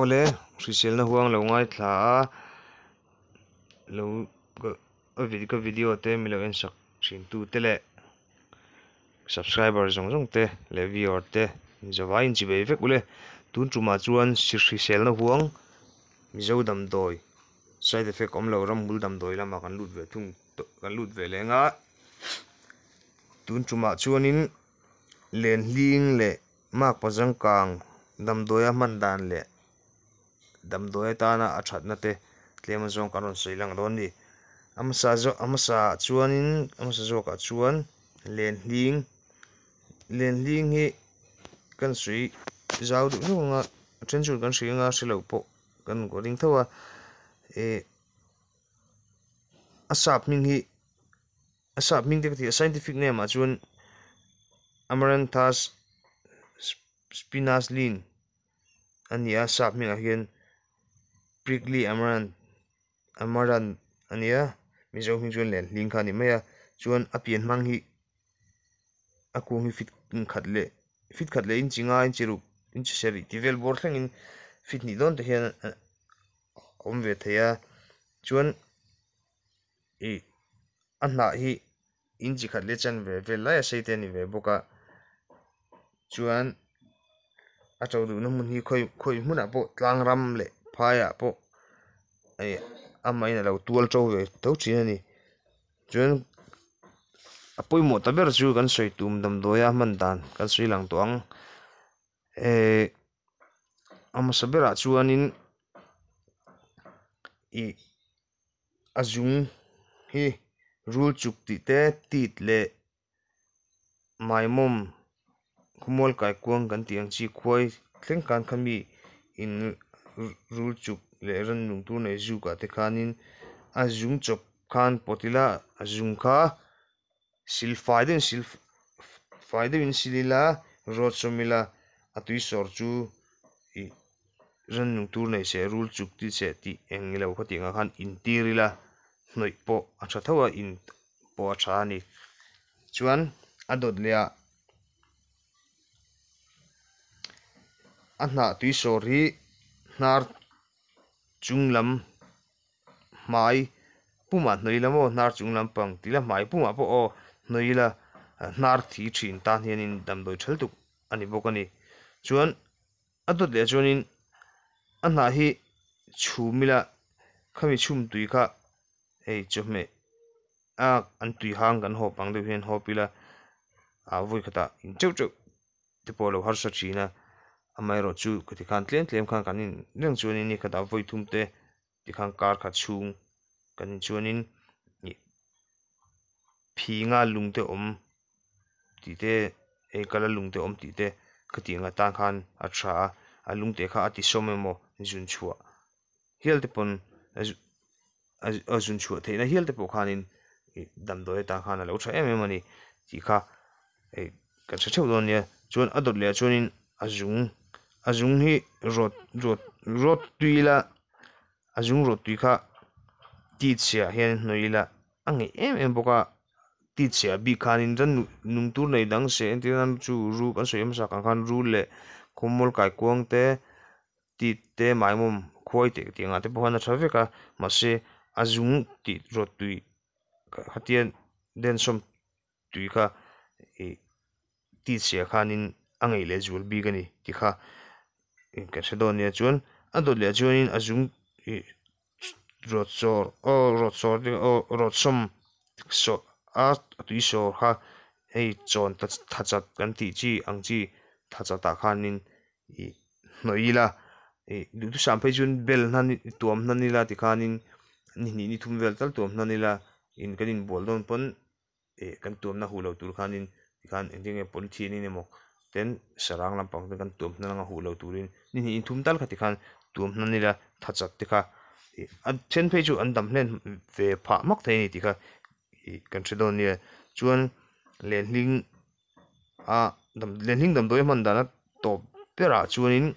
Awle, hriselna huang lo ngaithla a, lo ka video te mi lo en sak thin tu te leh subscriber zawng zawng te leh viewer te zavaiin chi bei vek ule. Tun tumah chuan hriselna huang Mizo damdawi side effect awm lo ramhmul damdawi lamah kan lut ve thung kan lut ve leng a. Tun tumah chuanin lenhling leh Makpa changkang damdawia hman dan leh damdawi atana a thatna te tlem azawng kan rawn sawi lang dawn a ni. A hmasa zawk a hmasa ah chuanin a hmasa zawkah chuan lenhling lenhling hi kan sawi zau deuh hlauh ang a a then chuan kan hria anga hre loh pawh kan ring tho a ih a sap hming hi. A sap hming te ka ti a, scientific name ah chuan Amaranthus spinus lin a ni a, sap hmingah hian prickly amaranth amaranth a ni a, mizo hming chuan len hling kha a ni mai a, chuan a pian hmang hi a kung hi fit khat leh fit khat leh inchi nga inchi ruk inchi sarih tih vel bawr thlengin fit hnih dawn te hian a awm ve thei a, chuan. Ih a hnah hi inchi khat leh chanve vel lai a sei te a ni ve bawk a chuan a to duhna hmun hi khawi khawi hmunah pawh tlang ram leh phaiah pawh ih amahin a lo tual to ve tho thin a ni chuan a pawimawh ta ber chu kan sawi tum damdawia hman dan kan sawi lang tawh ang ehh a hmasa berah chuanin ih. A zung hi rul chuk tih te tit leh maimawm khawmual kaikuang kan tih ang chi khuai thleng khan khami in rul chuk leh rannung tur nei zuk ah te khanin a zung chawp khan pawt ila a zung kha sil fai deuhin sil fai deuhin sil ila rawt sawm ila a tui sawr chu ih Rannung tur nei se rul chuk ti che tih eng ilo kha tih angah khan intir ila hnawih pawh a tha tho a in pawh a tha a ni. Chuan a dawt leh ah a hnah tui sawr hi hnar chung lam hmai pumah hnawih ila maw hnar chung lampang tih ila hmai pumah pawh aw hnawih ila hnar thi thin tan hianin damdawi tha lutuk a ni bawk a ni. Chuan. A dawt leh chuanin a hnah hi chhum ila khami chhum tui kha hei chawhmeh a an tui hang kan hawp ang deuh hian hawp ila ah vawi khatah in teuh teuh te pawh a lo harsa thin a amaherawh chu ka ti khan tlem tlem khan kan in reng chuanin ni khatah vawi thum te tikhan kar khat chhung kan in chuanin ih phinga lung te awm tih te hei kala lung te awm tih te khatiang atan khan a tha a a lung te kha a ti sawm emaw zun chhuah hial te pawn a zun chhuah theihna hial te pawh khanin ih damdawi atan khan a lo tha em em a ni tih kha ih kan hre theuh dawn nia chuan a dawt leh ah chuanin a zung a zung hi rawt rawt rawt tui ila a zung rawt tui kha ti chhiah hian hnawih ila a ngeih em em bawk a ti chhiah bik khanin ran nung tur nei dang se entir nan chu ruk an sawi hmasa ang khan rul leh khawmual kaikuang te tit te maimawm khuai tih tih angah te pawh khan a tha vek a mahse a zung tih rawt tui khatia densawm tui kha ih ti chhia khanin a ngeih leh zual bik a ni tih kha kan hre dawn nia chuan a dawt leh chuanin a zung ih rawt sawr aw rawt sawr te aw rawt sawm sawh a tui sawr kha hei chawn tha chat kan tih chi ang chi tha chat ah khanin ih hnawih ila ih duhthusam phei chuan bel hnan tuam hnan ila tikhanin ni hnih ni thum vel tal tuam hnan ila in kan inbual dawn pawn. Ih kan tuamna huh lo tur khanin tikhan engtin nge polythene in emaw ten sarang lampang te kan tuam hnan anga huh lo turin ni hnih in thum tal kha tikhan tuam hnan ila tha chat te kha ih a then phei chu an dam hlen ve phah hmak thei a ni tih kha ih kan hre dawn nia chuan lenhling a lenhling damdawi a hman dan a tawp berah chuanin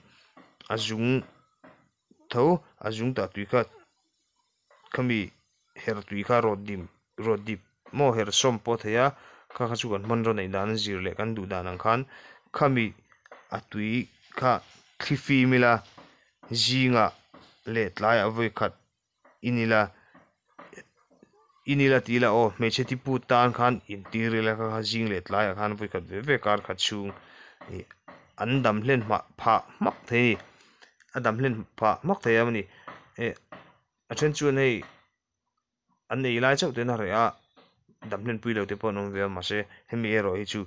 a zung tho a zung tah tui kha khami her tui kha rawt dim rawt dip maw her sawm pawh thei a kha kha chu kan hmanraw neih dan a zir leh kan duh dan ang khan khami a tui kha thli fim ila. Zingah leh tlaiah vawi khat in ila in ila ti ila aw hmeichhe tipu tan khan intir ila kha kha zing leh tlaiah khan vawi khat ve ve kar khat chhung ih an dam hlen hmah phah hmak thei a ni a dam hlen phah hmak thei a ni eh a then chuan hei. An ei lai chauh ten a reh a, damhlen pui lo te pawh an awm ve a, mahse hemi erawh hi chu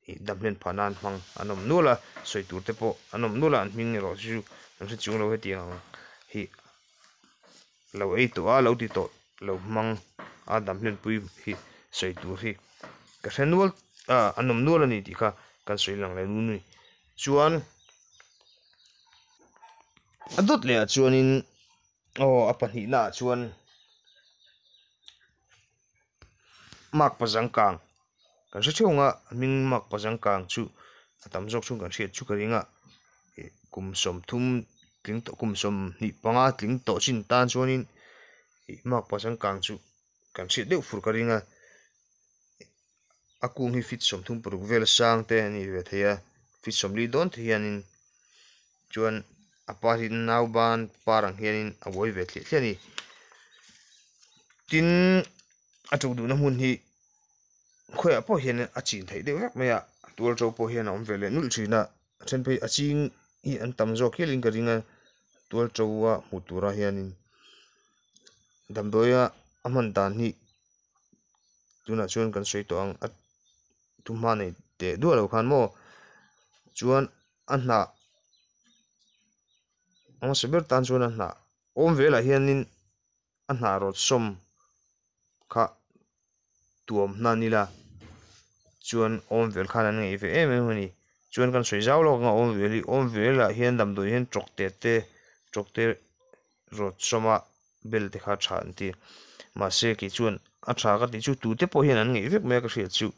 ih damhlen phah nan hmang an awm nual a, sawi tur te pawh an awm nual a, an hming erawh chu kan hre chung lo hetiang ang hi lo ei tawh a, lo ti tawh lo hmang a damhlen pui hi sawi tur hi ka hre nual ah an awm nual a ni tih kha kan sawi lang leh nu ni chuan a dawt leh ah chuanin. Aw a pahnihna ah chuan mark pazangkang kan hre theuh ang a hming mark pazangkang chu a tam zawk chhung kan hriat chu ka ring a ih kum sawmthum tling tawh kum sawmhnih panga tling tawh chin tan chuanin ih mark pazangkang chu kan hriat deuh fur ka ring a a kung hi feet 36 vel sang te a ni ve thei a feet 40 dawn te hianin chuan a par hi nau ban par ang hianin a uai ve thliah thliah a ni tin a ṭo duhna hmun hi khawiah pawh hian a chin theih deuh vek mai a a tual ṭo pawh hian a awm ve leh nulh ṭhin a a then phei a ching hi an tam zawk hialin ka ring a tual ṭo a hmuh turah hianin damdawi a a hman dan hi tunah chuan kan sawi tawh ang a thuhma nei teh duah lo khan maw chuan a hnah a hmasa ber tan chuan a hnah awm velah hianin a hnah rawt sawm kha tuam hnan ila chuan awm vel khan an ngaih ve em em a ni chuan kan sawi zau lawk ang a awm vel hi awm velah hian damdawi hian tawk te te tawk te rawt sawma bel te kha tha an ti mahse kei chuan a tha ka tih chu tute pawh hian an ngaih vek mai a ka hriat chu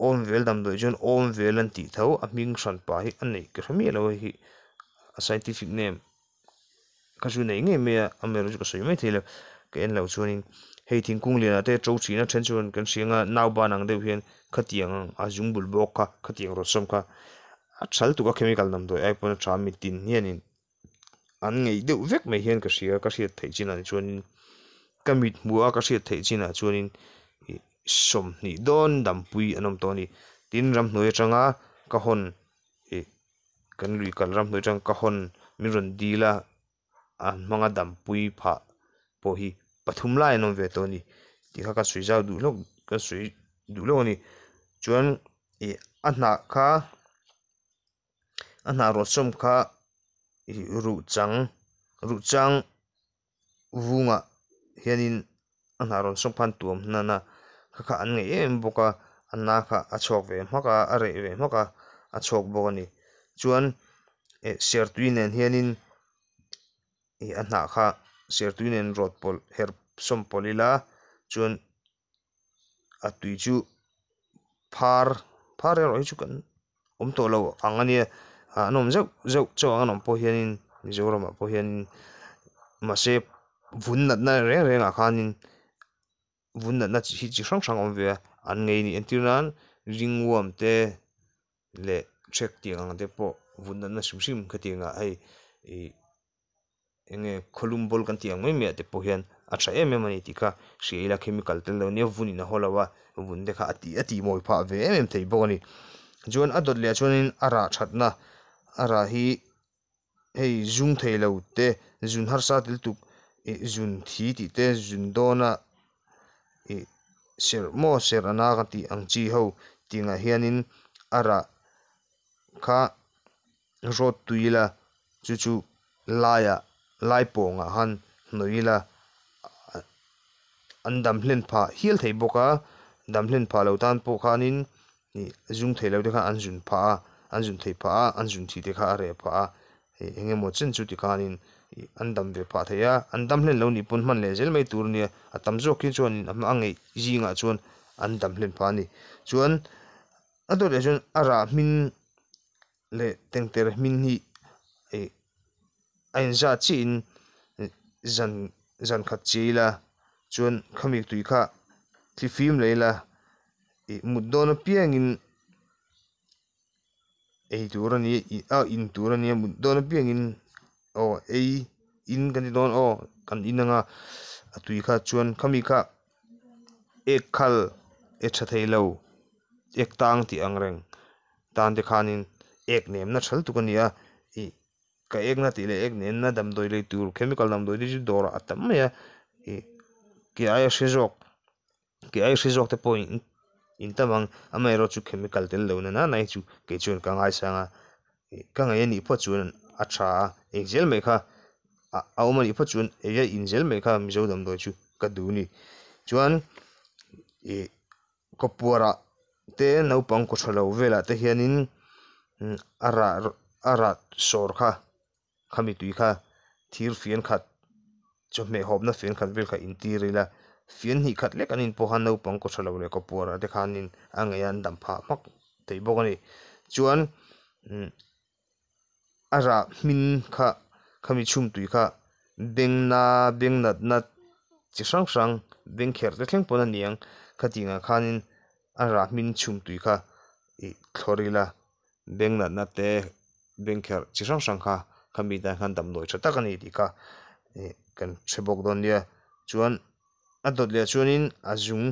awm vel damdawi chuan awm vel an tih tho a hming hran pa hi a neih ka hre miah lo hei hi a scientific name ka chu nei ngei mai a amaherawhchu chu ka sawi mai thei lo ka en loh chuanin hei thingkung lianah te to thin a then chuan kan hria anga nauban ang deuh hian khatiang a zung bul bawk kha khatiang rawt sawm kha a thal tuk a chemical damdawi ai pawn a tha mitin hianin an ngeih deuh vek mai hian ka hria ka hriat theih chinah chuanin ka mit hmuh a ka hriat theih chinah chuanin ih 20 dawn dampui an awm tawh a ni tin ramhnuai atanga ka hawn ih kan lui kal ramhnuai atanga ka hawn min rawn dil a an hmanga dampui phah pawh hi pathum lai an awm ve tawh a ni tih kha ka sawi zau duh hlauh ka sawi duh hlauh a ni chuan ih a hnah kha. A hnah rawt sawm kha ih ruh chang ruh chang vungah hianin a hnah rawn sawm khan tuam hnan a kha kha an ngaih em em bawk a a na kha a chhuak ve hmak a a reh ve hmak a a chhuak bawk a ni chuan eh sertui nen hianin ih a hnah kha sertui nen rawt pawlh herh sawm pawlh ila chuan. A tui chu phar phar erawh hi chu kan awm tawh lo ang a nia ah an awm zeuh zeuh chauh ang an awm pawh hianin Mizoramah pawh hianin mahse vun natna reng rengah khanin vun natna chi hi chi hrang hrang a awm ve a an ngei nih entir nan ringworm te leh hrek tiang ang te pawh vun natna hrim hrim khatiang ah hei ih. Eng nge khawlum bawl kan tih ang mai mai ah te pawh hian a tha em em a ni tih kha hria ila chemical tel lo nia vun in a haw lo a vun te kha a tih a tih mawi phah ve em em thei bawk a ni chuan a dawt leh ah chuanin a rah thatna a rah hi hei zung thei lo te zun harsa tel tuk ih zun thi tih te zun dawn a ih serh maw serh a na kan tih ang chi ho tih ah hianin a rah kha rawt tui ila chu chu laiah lai pawngah khan hnawih ila an dam hlen phah hial thei bawk a dam hlen phah lo tan pawh khanin ih zung thei lo te khan an zun phah a an zun theih phah a an zun thih te kha a reh phah a ih eng emaw chen chu tikhanin ih an dam ve phah thei a an dam hlen lo nih pawn hman leh zel mai tur a nia a tam zawk hi chuanin a hma ngeih zingah chuan an dam hlen phah a ni chuan a dawt leh chuan a rah hmin leh tengter hmin hi ih a inzat chiahin zan zan khat chiah ila chuan khami tui kha thlifim leh ila ih mut dawn apiangin ei tur a ni a in tur a nia mut dawn apiangin. Aw ei in kan ti dawn aw kan in anga a tui kha chuan khami kha ek khal e tha thei lo ek tang tih ang reng tan te khanin ek nemna tha lutuk a ni a ih ka ekna tih leh ek nemna damdawi lei tur chemical damdawi te chu dawrah a tam mai a ih ke aia hre zawk ke aia hre zawk te pawh in in tam ang amaherawhchu chu chemical tel lo na nana hi chu kei chuan ka ngaisang a ih ka ngaih a nih phawt chuan a tha a eng zel mai kha a awm a nih phawt chuan ei a in zel mai kha Mizo damdawi chu ka duh a ni chuan ih kawpuarah te naupang kaw tha lo velah te hianin a rah a rah sawr kha khami tui kha thir fian khat chawhmeh hawpna fian khat vel kha intir ila fian hnih khat lek an in pawh khan naupang kaw tha lo leh kawpuarah te khanin a ngaih a an dam phah hmak thei bawk a ni chuan a rah hmin kha khami chhum tui kha beng na beng natna chi hrang hrang beng kherh te thleng pawn a ni ang khatiang ah khanin a rah hmin chhum tui kha ih thlawr ila beng natna te beng kherh chi hrang hrang kha khami tan khan damdawi tha tak a ni tih kha ih kan hre bawk dawn nia chuan a dawt leh chuanin a zung.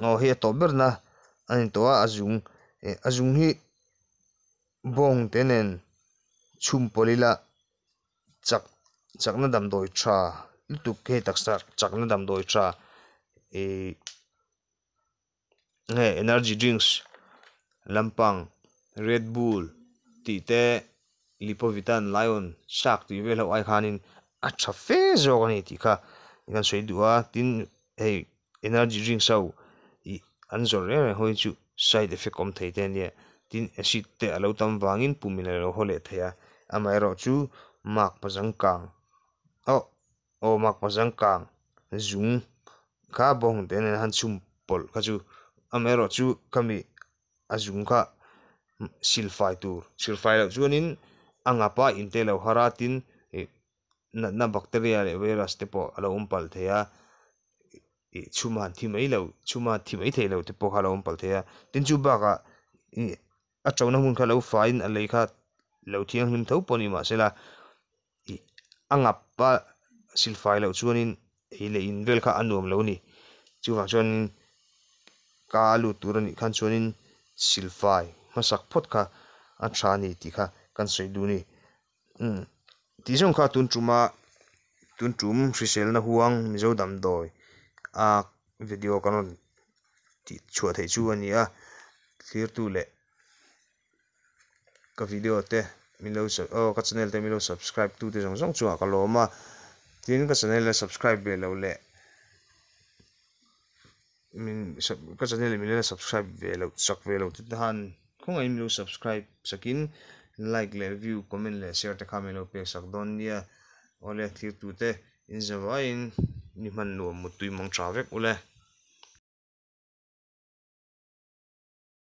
Aw hei a tawp ber na a ni tawh a a zung eh a zung hi bawng te nen chhum pawlh ila chak chakna damdawi tha lutuk hei taksa chakna damdawi tha ihh nge energy drinks lampang red bull tih te lipovitan lion shark tih vel ho ai khanin a tha fe zawk a ni tih kha kan sawi duh a tin hei energy drinks ho ih an zawrh reng reng ho hi chu side effect awm thei te ania tin acid te a lo tam vangin pum in a lo haw leh thei a amaherawhchu mark pazang kang aw Aw mak pazang kang zung kha bawng te nen han chhum pawlh kha chu amaherawh chu khami a zung kha silfai tur silfai loh chuanin a ngap a inte lo har a tin ih natna bacteria leh virus te pawh a lo awm palh thei a ih chhum a han thi mai lo chhum a han thi mai thei lo te pawh kha a lo awm palh thei a tin chu bakah ih a ṭona hmun kha lo faiin a lei kha lo thianghlim tho pawh a ni mahsela ih a ngap a silfai loh chuanin ei leh in vel kha a nuam lo a ni chuvang chuanin ka lut tur a nih khan chuanin silfai hmasak phawt kha a tha a ni tih kha kan sawi duh a ni umm tih zawng kha tun tuma tun tum hriselna huang Mizo damdawi a video kan rawn tih chhuah theih chu a ni a thlirtu leh. Ka video te min lo aw ka channel te min lo subscribe tu te zawng zawng chungah ka lawm a tin ka channel la subscribe ve lo leh min ka channel min la subscribe ve lo chak ve lo te tan khawngaih min lo subscribe sakin like leh view comment leh share te kha min lo pek sak dawn nia awle thlir tu te in zavaiin ni hman nuam muttui mang tha vek ule.